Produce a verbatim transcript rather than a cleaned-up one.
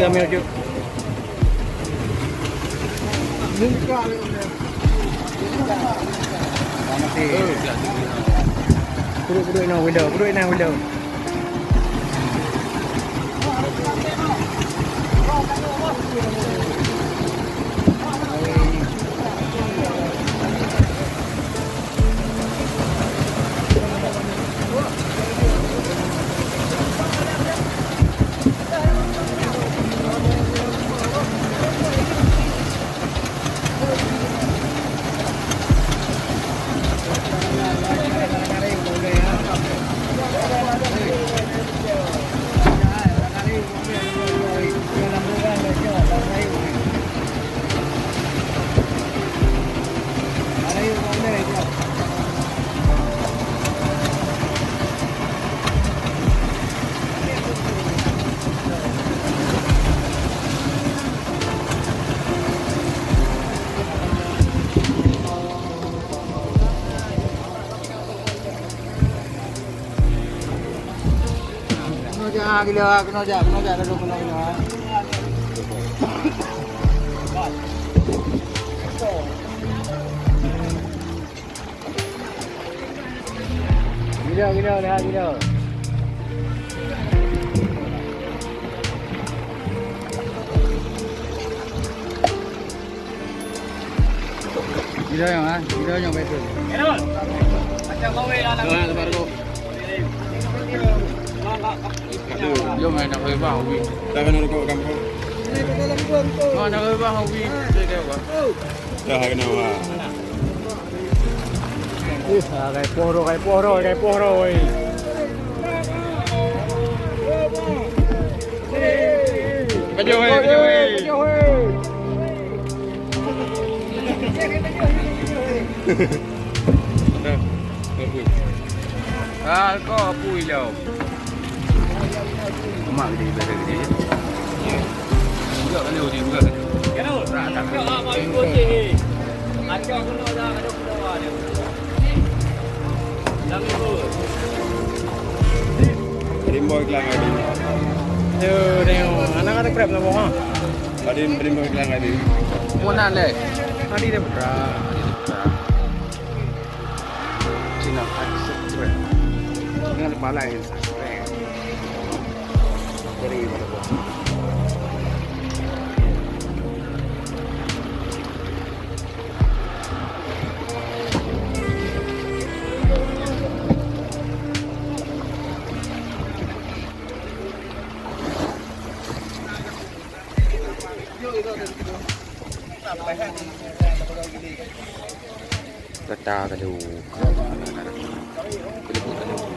Kami ujuk. Duduk, duduk inoe, Wilda. Duduk inoe, Wilda. Keunoe jak, ah, gila, keunoe jak, keunoe jak, lalu keunoe jak. Gila, gila, lihat gila. Gila nyang, ah, gila nyang betul. Enol. Macam kowe lah. Tengah tempat rokok. Aduh, jom main nak keurbah, Ubi. Dah kena rokok kampung. Oh, nak keurbah, Ubi. Saya keurbah. Dah kena wah. Ih, ah, kai poh ro, kai poh ro, kai poh ro, woi. Kejauh, woi, kejauh, woi. Kejauh, woi. Dah, dah, woi. Ah, kau apa ilou? Mak gede, ibadah gede. Buka kali, dia buka kali. Rimbo iklan kali. Yo, tengok. Anak ada krep lah, ha? Tadi rimbo iklan kali. Mana leh? Tadi dia berat. Tadi dia berat. Cina subscribe. Jangan lupa like and subscribe. Dari mana? Gata ka jauh. Ka leubeut ka jauh.